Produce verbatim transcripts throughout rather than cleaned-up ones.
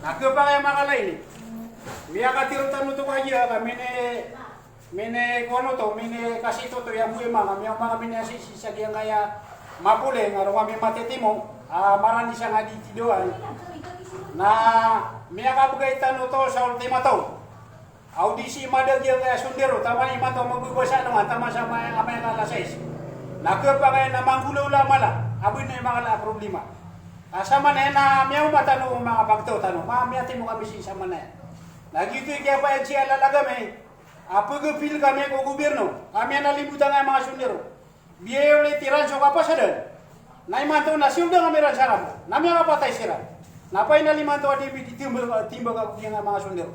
Na khapakay a manga ala ini. Miyakatharo tano oto kagiya ka mini, mini kowan oto, mini kasito oto i Abu Imam, a miyaoma ka mini asisi sa giyangkaya mapoleng, a roo kami matitimo, a marani sangka di tidoan. Na miyakabgay tano oto sa ultimatum. Aw di sii mada giyangkaya sondaro, taman imanto a magbabasa a alongan, taman sa amay, amay ka alas sais. Na khapakay na manggolawla a mala, a badn a manga ala a problema. Ka samanaya na miyaoma tano o manga pagtaw tano, ma-, miyatimo kami sii samanaya. Na giyoto i kiyapayag sii a lalag ami, a pag-appeal kami ko gobyerno, ka miyanalimbot angkaya manga sondaro. Biyayaw lay tiran so kapasadan. Na imanto na siyold angkami ran sa ramo. Na miyakapatay siran. Na final imanto a di bi di timbag, timbag ako giyangkaya manga sondaro.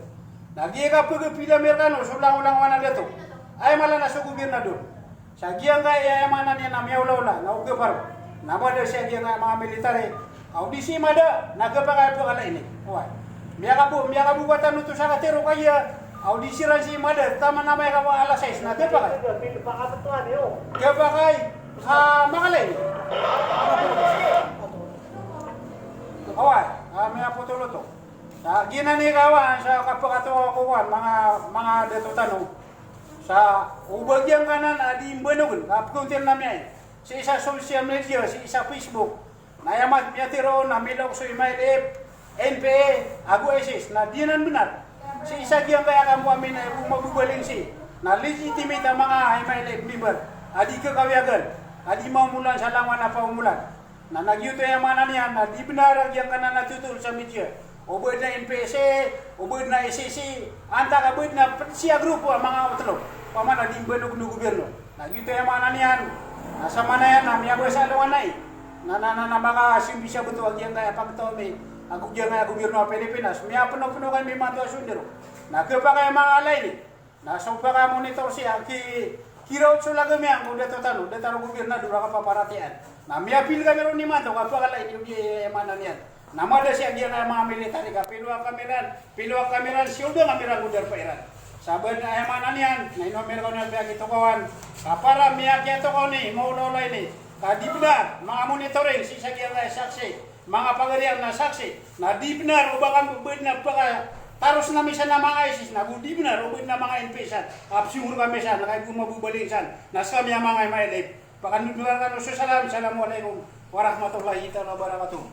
Na giya kapag-appeal ami rkano so langolangon a dato. Aya mala na so gobernador. Sa giyangkaya aya maana niyan na miyaolaola, na o gaparo. Na mada sii giyangkaya manga military. Aw di sii mada, na khapakay a pkala ini. Oway. Miyakabo, miyakabo ka tano oto sa katharo kagiya. Aw di siran sii mada, taman amay ka alas sais, na khapakay. Khapakay a makala ini. Oway, a miyapotol oto. Sa giyanan i kawan, sa kapakatokawan, manga, manga dato tano. Sa o ba giyangkanan a di mbanog, ka pkaontir ami aya sii sa social media, sii sa Facebook. Na aya maana niyan a miyatharo on na miloks o M I L F, N P A, ago ISIS, na di anan bnar. Sii sa giyangkaya kampo ami na aya bo mababaling sii. Na legitimate a manga M I L F member a di kakawiyagan, a di maomolan sa langowan a paomolan. Na, na giyoto aya maana niyan, na di bnar a giyangkanan a thotol sa media. O ba adn a N P S A, o ba adn a S S C, antaa ka ba adn a pd sii a grupo a manga otlo. Opama na di mbanog o gobyerno. Na giyoto aya maana niyan, na samanaya na miyabasa alongan ai. Na, na, na, na makasimbi sa bto a giyangkaya pagtaw ami, ago giyangkaya gobyerno a Pilipinas. Miyapnopno kami imanto a sondaro. Na khapakay a manga ala ini. Na so paka-monitor sii a ki, kiraot so lagam iyan ko dato tano, datar o gobernador a kapaparatiyayaan. Na miya-appeal kami roo imanto ka pkala ini o di aya maana niyan. Na mada sii giyangkaya manga military ka pilowa kami ran, pilowa kami ran, siyold angkami ran ko darpa iran. Sa badn a aya maana niyan, na ino ami rkano a piyakitokawan, ka para miyakiyatokaw ini, maolaola ini, ka di bnar, manga monitoring sii sa giyangkaya saksi. Manga pagari a saksi, na di bnar o ba kami ba adn a pkataros ami san a manga ISIS, na go di bnar o ba adn a manga N P A san a psongor kami san, na kagiya bo mababaling san, na skami a manga M I L F. Pakandodoran kano so salam, assalamu alaikum warahmatullahi taala wabarakatuh.